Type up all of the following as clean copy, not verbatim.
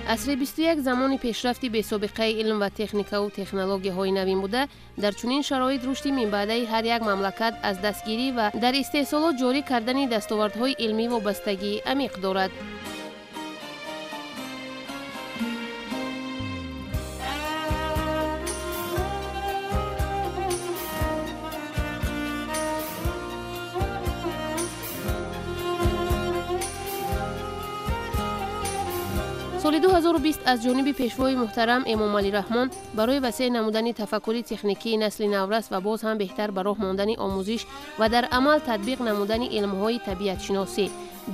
Асри 21 замони пешрафти бесобиқаи илм ва техникаву технологияҳои навин буда, дар чунин шароит рушди минбаъдаи ҳар як мамлакат аз дастгирӣ ва дар истеҳсолот ҷорӣ кардани дастовардҳои илмӣ вобастагии амиқ дорад. Соли 2020 аз ҷониби пешвои муҳтарам Эмомалӣ Раҳмон барои васеъ намудани тафаккури техникии насли наврас ва боз ҳам беҳтар ба роҳ мондани омӯзиш ва дар амал татбиқ намудани илмҳои табиатшиносӣ,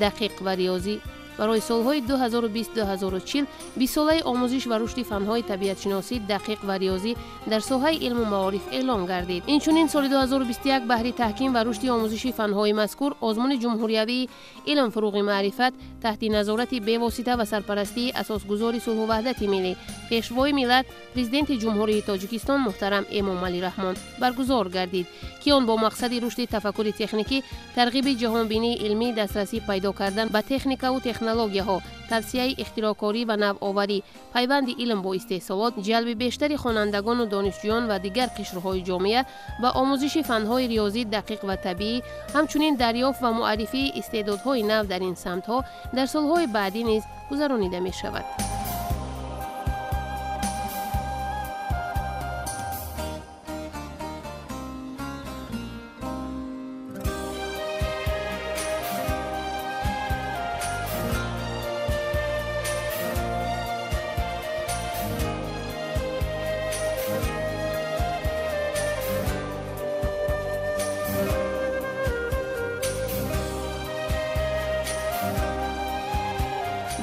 дақиқ ва риёзӣ барои солҳои 2020-2040 бистсолаи омӯзиш ва рушди фанҳои табиатшиносӣ, дақиқ ва риёзӣ дар соҳаи илму маориф эълон гардид. Инчунин соли 2021 баҳри таҳким ва рушди омӯзиши фанҳои мазкур озмуни ҷумҳуриявии илм фуруғи маърифат таҳти назорати бевосита ва сарпарастии асосгузори сулҳу ваҳдати миллӣ, пешвои миллат, президенти Ҷумҳурии Тоҷикистон муҳтарам Эмомалӣ Раҳмон баргузор гардид, ки он бо мақсади рушди тафаккури техникӣ, тарғиби ҷаҳонбинии илмӣ, дастрасӣ пайдо кардан ба техникаву технологияҳо, тавсияи ихтироъкорӣ ва навоварӣ, пайванди илм бо истеҳсолот, ҷалби бештари хонандагону донишҷӯён ва дигар қишрҳои ҷомеа ба омӯзиши фанҳои риёзӣ, дақиқ ва табиӣ, ҳамчунин дарёфт ва муаррифии истеъдодҳои нав дар ин самтҳо дар солҳои баъдӣ низ гузаронида мешавад.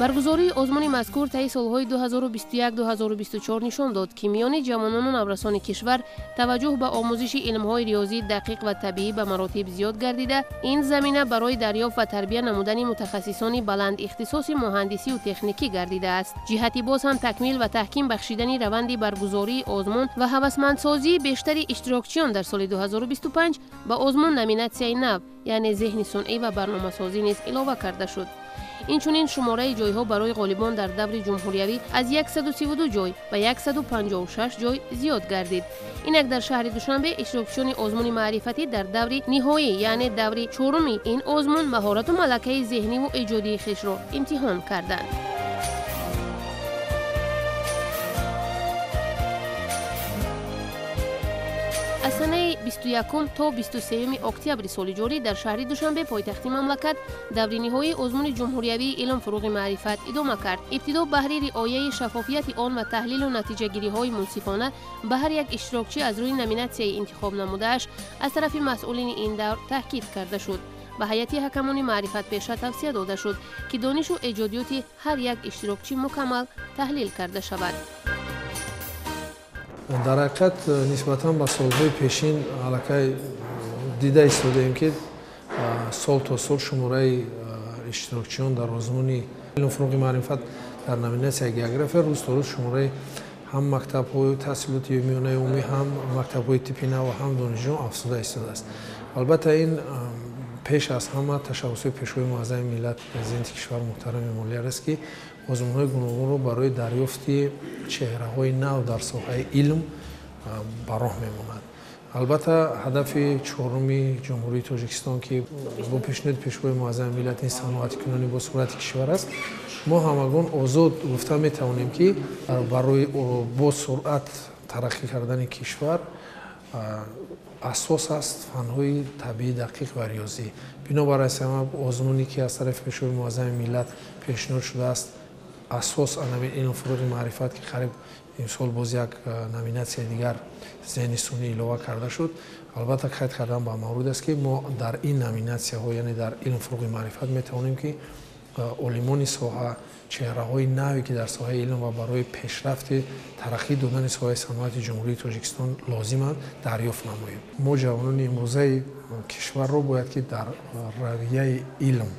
Баргузории озмуни мазкур таи солҳои 2021-2024 нишон дод, ки миёни ҷавонону наврасони кишвар таваҷҷӯҳ ба омӯзиши илмҳои риёзӣ, дақиқ ва табиӣ ба маротиб зиёд гардида, ин замина барои дарёфт ва тарбия намудани мутахассисони баланд ихтисоси муҳандисию техникӣ гардидааст. Ҷиҳати боз ҳам такмил ва таҳким бахшидани раванди баргузории озмун ва ҳавасмандсозии бештари иштирокчиён дар соли 2025 ба озмун номинатсияи нав, яъне зеҳни сунъӣ ва барномасозӣ низ илова карда шуд. Инчунин шумораи ҷойҳо барои ғолибон дар даври ҷумҳуриявӣ аз 132 ҷой ба 156 ҷой зиёд гардид. Инак дар шаҳри Душанбе иштирокчиёни озмуни маърифатӣ дар даври ниҳоӣ, яъне даври чоруми ин озмун маҳорату малакаи зеҳниву эҷодии хешро имтиҳон карданд. Аз санаи 21 то 23 октябри соли ҷорӣ дар шаҳри Душанбе, пойтахти мамлакат, даври ниҳоии озмуни ҷумҳуриявии илм фуруғи маърифат идома кард. Ибтидо баҳри риояи шаффофияти он ва таҳлилу натиҷагириҳои мунсифона ба ҳар як иштирокчӣ аз рӯи номинатсияи интихоб намудааш аз тарафи масъулини ин давр таъкид карда шуд. Ба ҳайати ҳакамони маърифатпеша тавсия дода шуд, ки донишу эҷодиёти ҳар як иштирокчӣ мукаммал таҳлил карда шавад. Дар ҳақиқат нисбатан ба солҳои пешин аллакай дида истодаем, ки сол то сол шумораи иштирокчиён дар озмуни илму фуруғи маърифат дар номинатсияи география рӯз то рӯз шумораи ҳам мактабҳои таҳсилоти миёнаи умумӣ, ҳам мактабҳои типи нав ва ҳам донишҷӯён афзуда истодааст. Албатта ин пеш аз ҳама ташаббусҳои пешвои муаззами миллат, президенти кишвар муҳтарам Эмомалӣ аст, ки озмунҳои гуногунро барои дарёфти чеҳраҳои нав дар соҳаи илм ба роҳ мемонад. Албатта ҳадафи чоруми Ҷумҳурии Тоҷикистон, ки бо пешниҳоди пешвои муаззами миллат ин саноаткунонӣ бо суръати кишвар аст, мо ҳамагон озод гуфта метавонем, ки барои бо суръат тараққӣ кардани кишвар асос аст фанҳои табиӣ, дақиқ ва риёзӣ. Бинобар ин сабаб озмуне, ки аз тарафи пешвои муаззами миллат пешниҳод шудааст, асос анамин илму фуруғи маърифат, ки қариб имсол боз як номинатсияи дигар зеҳни сунъӣ илова карда шуд. Албатта қайд кардан ба маврид аст, ки мо дар ин номинатсияҳо, яъне дар илму фуруғи маърифат метавонем, ки олимони соҳа, чеҳраҳои наве, ки дар соҳаи илм ва барои пешрафти тараққӣ додани соҳаи саноати Ҷумҳурии Тоҷикистон лозиманд, дарёфт намоем. Мо ҷавонони имрӯзаи кишварро бояд ки дар равияи илм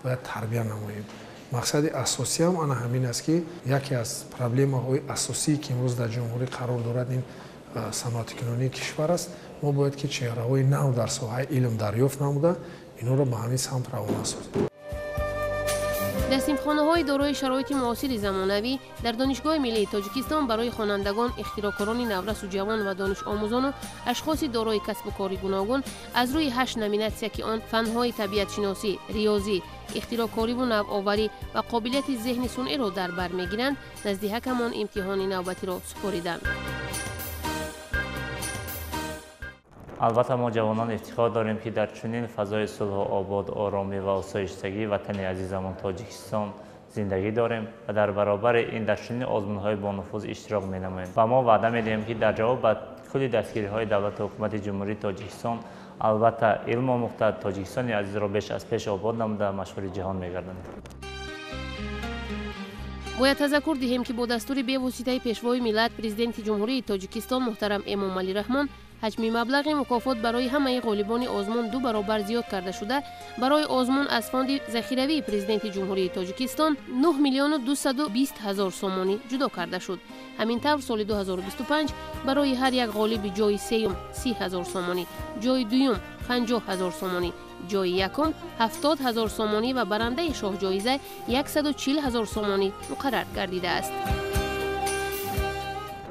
бояд тарбия намоем. Мақсади асосиам ана ҳамин аст, ки яке аз проблемаҳои асосие, ки имрӯз дар ҷумҳурӣ қарор дорад, ин саноаткунонии кишвар аст. Мо бояд ки чеҳраҳои нав дар соҳаи илм дарёфт намуда, инҳоро ба ҳамин самт равона созем. Дар синфхонаҳои дорои шароити муосири замонавӣ дар Донишгоҳи миллии Тоҷикистон барои хонандагон, ихтироъкорони наврасу ҷавон ва донишомӯзону ашхоси дорои касбу кори гуногун аз рӯи 8 номинатсия, ки он фанҳои табиатшиносӣ, риёзӣ, ихтироъкориву навоварӣ ва қобилияти зеҳни сунъиро дар бар мегиранд, назди ҳакамон имтиҳони навбатиро супориданд. Албатта, мо ҷавонон ифтихор дорем, ки дар чунин фазои сулҳу обод, оромӣ ва осоиштагии ватани азизамон Тоҷикистон зиндагӣ дорем ва дар баробари ин дар чунин озмунҳои бонуфуз иштирок менамоем. Ва мо ваъда медиҳем, ки дар ҷавоб ба кулли дастгириҳои давлату ҳукумати Ҷумҳурии Тоҷикистон албатта илм омӯхта, Тоҷикистони азизро беш аз пеш обод намуда, машҳури ҷаҳон мегардонем. Бояд тазаккур диҳем, ки бо дастури бевоситаи Пешвои миллат, Президенти Ҷумҳурии Тоҷикистон муҳтарам Эмомалӣ Раҳмон, ҳаҷми маблағи мукофот барои ҳамаи ғолибони озмун 2 баробар зиёд карда шуда, барои озмун аз фонди захиравии Президенти Ҷумҳурии Тоҷикистон 9 миллиону 220 ҳазор сомонӣ ҷудо карда шуд. Ҳамин тавр, соли 2025 барои ҳар як ғолиби ҷои сеюм 30 ҳазор сомонӣ, ҷои дуюм 50 ҳазор сомонӣ, ҷои якум 70 ҳазор сомонӣ ва барандаи шоҳҷоиза 140 ҳазор сомонӣ муқаррар гардидааст.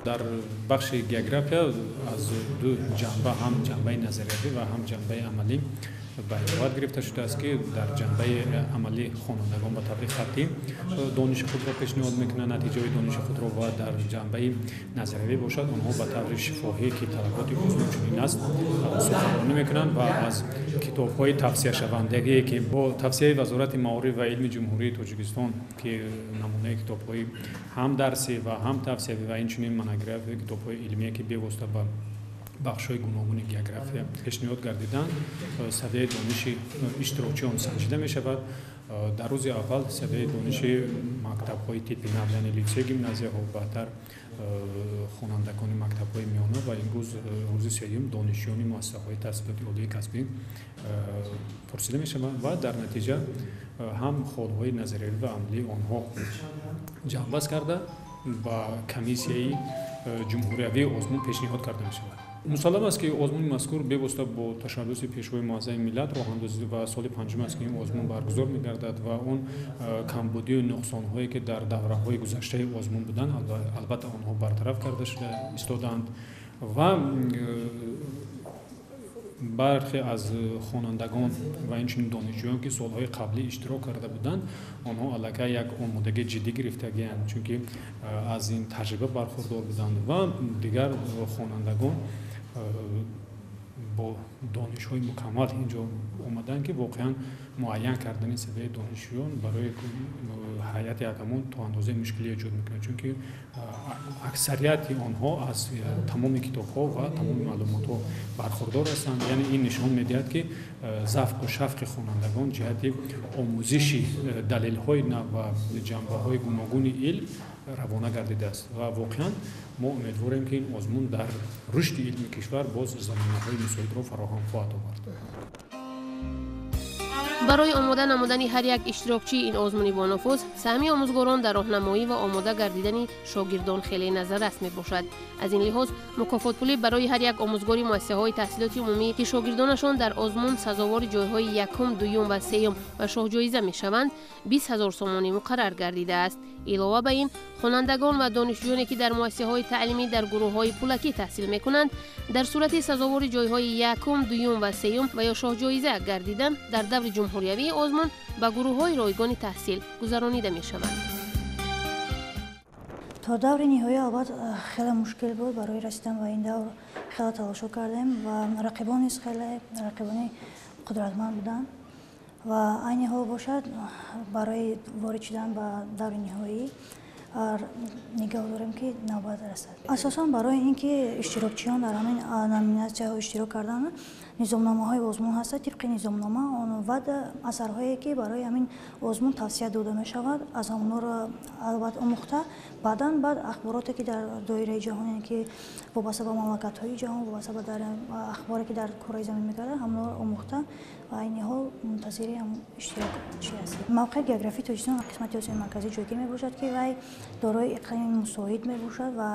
Дар бахши география аз ду ҷанба, ҳам ҷанбаи назариявӣ ва ҳам ҷанбаи амалӣ ба инобат гирифта шудааст, ки дар ҷанбаи амалӣ хонандагон ба таври хаттӣ дониши худро пешниҳод мекунанд, натиҷаҳои дониши худро, ва дар ҷанбаи назариявӣ бошад, онҳо ба таври шифоҳӣ, ки талаботи озмун чунин аст, суханронӣ мекунанд ва аз китобҳои тавсияшавандагие, ки бо тавсияи Вазорати маориф ва илми Ҷумҳурии Тоҷикистон, ки намунаи китобҳои ҳам дарсӣ ва ҳам тавсиявӣ ва инчунин монография, китобҳои илмие, ки бевосита ба бахшҳои гуногуни география пешниҳод гардиданд, савияи дониши иштирокчиён санҷида мешавад. Дар рӯзи аввал савияи дониши мактабҳои типи нав, яъне литсей, гимназияҳо, баъдтар хонандагони мактабҳои миёна ва имрӯз рӯзи сеюм донишҷӯёни муассисаҳои таҳсилоти олии касбӣ пурсида мешаванд ва дар натиҷа ҳам холҳои назариявӣ ва амалии онҳо ҷамъбаст карда ба комиссияи ҷумҳуриявии озмун пешниҳод карда мешавад. Мусаллам аст, ки озмуни мазкур бевосита бо ташаббуси Пешвои муаззами миллат роҳандозӣ ва соли панҷум аст, ки ин озмун баргузор мегардад ва он камбудию нуқсонҳое, ки дар давраҳои гузаштаи озмун буданд, албатта онҳо бартараф карда шуда истодаанд ва бархе аз хонандагон ва инчунин донишҷӯён, ки солҳои қаблӣ иштирок карда буданд, онҳо аллакай як омодагии ҷиддӣ гирифтагианд, чунки аз ин таҷриба бархурдор буданд ва дигар хонандагон бо донишҳои мукаммал инҷо омаданд, ки воқеан муайян кардани савияи донишҷӯён барои ҳайати ҳакамон то андозаи мушкилӣ эҷод мекунад, чунки аксарияти онҳо аз тамоми китобҳо ва тамоми маълумотҳо бархурдор ҳастанд. Яъне ин нишон медиҳад, ки завқу шавқи хонандагон ҷиҳати омӯзиши далелҳои нав ва ҷанбаҳои гуногуни илм равона гардидааст ва воқеан мо умедворем, ки ин озмун дар рушди илми кишвар боз заминаҳои мусоидро фароҳам хоҳад овард. Барои омода намудани ҳар як иштирокчии ин озмуни бонуфуз, саҳми омӯзгорон дар роҳнамоӣ ва омода гардидани шогирдон хеле назаррас мебошад. Аз ин лиҳоз, мукофотпулӣ барои ҳар як омӯзгори муассисаҳои таҳсилоти умумӣ, ки шогирдонашон дар озмун сазовори ҷойҳои якум, дуюм ва сеюм ва шоҳҷоиза мешаванд, 20 ҳазор сомонӣ муқаррар гардидааст. Илова ба ин, хонандагон ва донишҷӯёне, ки дар муассисаҳои таълимӣ дар гурӯҳҳои пулакӣ таҳсил мекунанд, дар сурати сазовори ҷойҳои якум, дуюм ва сеюм ва ё шоҳҷоиза гардидан, дар даври ҷумҳуриявии озмун ба гурӯҳҳои ройгони таҳсил гузаронида мешаванд. То даври ниҳоӣ албатта хеле мушкил буд. Барои расидан ба ин давр хеле талошо кардем ва рақибон низ хеле рақибони қудратманд буданд ва айни ҳол бошад, барои ворид шудан ба даври ниҳоӣ нигоҳ дорем, ки навбат расад. Асосан барои ин ки иштирокчиён дар ҳамин номинатсияҳо иштирок карданд, низомномаҳои озмун ҳастанд. Тибқи низомнома ва асарҳое, ки барои ҳамин озмун тавсия дода мешавад, аз ҳамонҳоро албатта омӯхта, баъдан баъд ахбороте, ки дар доираи ҷаҳон, ки вобаста ба мамлакатҳои ҷаҳон, вобаста ба ахборе, ки дар кураи замин мегардад, ҳамонҳоро омӯхта ва айни ҳол мунтазири ҳамон иштирокчӣ ҳастем. Мавқеи географии Тоҷикистон қисмати Осиёи Марказӣ ҷойгир мебошад, ки вай дорои иқлими мусоид мебошад ва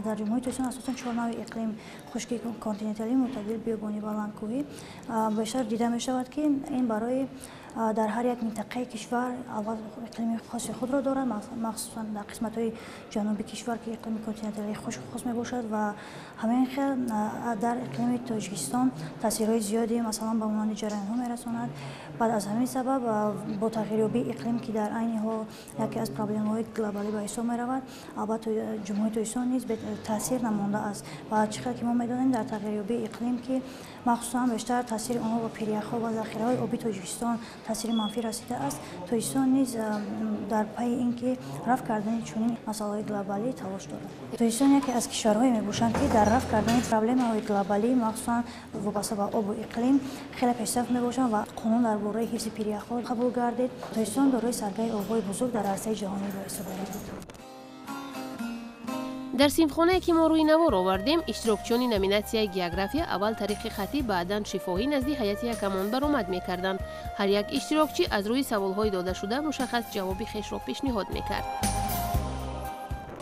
дар Ҷумҳурии Тоҷикистон асосан чор навъи иқлим: хушки континенталӣ, мӯътадил, биёбонӣ, баландкӯҳӣ бештар дида мешавад, ки ин барои Дар ҳар як минтақаи кишвар аввал иқлими хоси худро дорад, махсусан дар қисматҳои ҷануби кишвар, ки иқлими континенталии хушк хос мебошад, ва ҳамин хел дар иқлими Тоҷикистон таъсирҳои зиёде, масалан ба монанди ҷараёнҳо мерасонад. Баъд аз ҳамин сабаб бо тағйирёбии иқлим, ки дар айни ҳол яке аз проблемаҳои глобалӣ ба ҳисоб меравад, албатта Ҷумҳурии Тоҷикистон низ таъсир намондааст. Ва чӣ хел ки мо медонем, дар тағйирёбии иқлим, ки махсусан бештар таъсири онҳо ба пиряхҳо ва захираҳои оби Тоҷикистон таъсири манфӣ расидааст, Тоҷикистон низ дар пайи ин ки рафъ кардани чунин масъалаҳои глобалӣ талош дорад. Тоҷикистон яке аз кишварҳое мебошанд, ки дар рафъ кардани проблемаҳои глобалӣ, махсусан вобаста ба обу иқлим, хеле пешсаф мебошанд ва қонун дар бораи ҳифзи пиряхҳо қабул гардид. Тоҷикистон дорои саргаи обҳои бузург дар арсаи ҷаҳонӣ ба ҳисоб меравад. Дар синфхонае, ки мо рӯи навор овардем, иштирокчиёни номинатсияи география аввал тариқи хаттӣ, баъдан шифоҳӣ назди ҳайати ҳакамон баромад мекарданд. Ҳар як иштирокчӣ аз рӯи саволҳои додашуда мушаххас ҷавоби хешро пешниҳод мекард.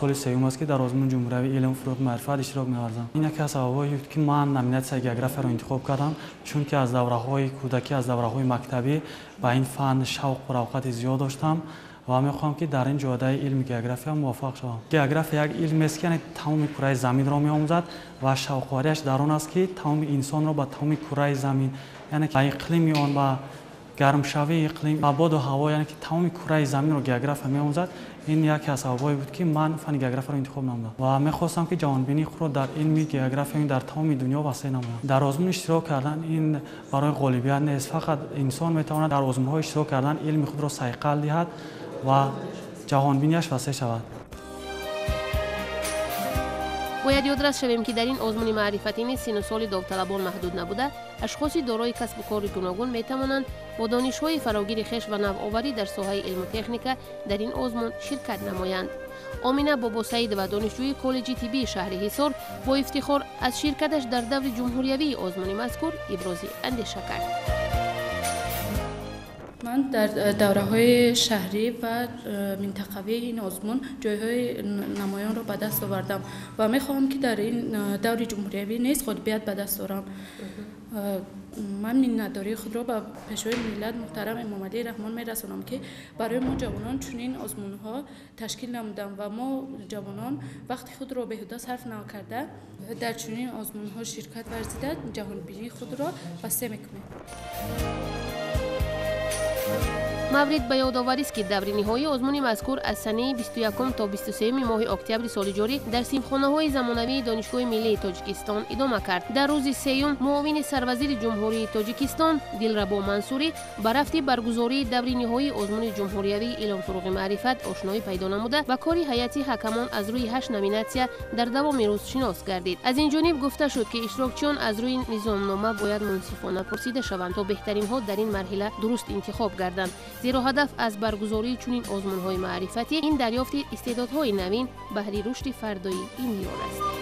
Соли сеюм аст, ки дар озмуни ҷумҳуриявии илм, фурӯғи маърифат иштирок меварзам. Ин яке аз сабабҳое ки ман номинатсияи географияро интихоб кардам, чунки аз давраҳои кӯдакӣ, аз давраҳои мактабӣ ба ин фан шавқу равқати зиёд доштам ва мехоҳам, ки дар ин ҷодаи илми география муваффақ шавам. География як илмест, ки яъне тамоми кураи заминро меомӯзад ва шавқовариаш дар он аст, ки тамоми инсонро ба тамоми кураи замин, яъне ба иқлими он, ба гармшавии иқлим, ба боду ҳаво, яъне ки тамоми кураи заминро география меомӯзад. Ин яке аз сабабҳое буд, ки ман фани географияро интихоб намудам ва мехостам, ки ҷаҳонбинии худро дар илми география дар тамоми дунё васеъ намоям. Дар озмун иштирок кардан ин барои ғолибият нест, фақат инсон метавонад дар озмунҳо иштирок кардан илми худро сайқал диҳад ва ҷаҳонбинияш васеъ шавад. Бояд ёдрас шавем, ки дар ин озмуни маърифатӣ низ сину соли довталабон маҳдуд набуда, ашхоси дорои касбу кори гуногун метавонанд бо донишҳои фарогири хеш ва навоварӣ дар соҳаи илму техника дар ин озмун ширкат намоянд. Омина Бобосаидова, донишҷӯи коллеҷи тиббии шаҳри Ҳисор, бо ифтихор аз ширкаташ дар даври ҷумҳуриявии озмуни мазкур ибрози андеша кард. Ман дар давраҳои шаҳрӣ ва минтақавии ин озмун ҷойҳои намоёнро ба даст овардам ва мехоҳам, ки дар ин даври ҷумҳуриявӣ низ ғолибият ба даст орам. Ман миннатдории худро ба Пешвои миллат муҳтарам Эмомалӣ Раҳмон мерасонам, ки барои мо ҷавонон чунин озмунҳо ташкил намуданд ва мо ҷавонон вақти худро беҳуда сарф накарда дар чунин озмунҳо ширкат варзида ҷаҳонбинии худро васеъ мекунем. Маврид ба ёдоварист, ки даври ниҳоии озмуни мазкур аз санаи 21 то 23 моҳи октябри соли ҷорӣ дар синфхонаҳои замонавии Донишгоҳи миллии Тоҷикистон идома кард. Дар рӯзи сеюм муовини сарвазири Ҷумҳурии Тоҷикистон Дилрабо Мансурӣ ба рафти баргузории даври ниҳоии озмуни ҷумҳуриявии илм, фурӯғи маърифат ошноӣ пайдо намуда, ба кори ҳайати ҳакамон аз рӯи 8 номинатсия дар давоми рӯз шинос гардид. Аз ин ҷониб гуфта шуд, ки иштирокчиён аз рӯи низомнома бояд мунсифона пурсида шаванд, то беҳтаринҳо дар ин марҳила дуруст интихоб гарданд, зеро ҳадаф аз баргузории чунин озмунҳои маърифатӣ ин дарёфти истеъдодҳои навин баҳри рушди фардоии ин диёр аст.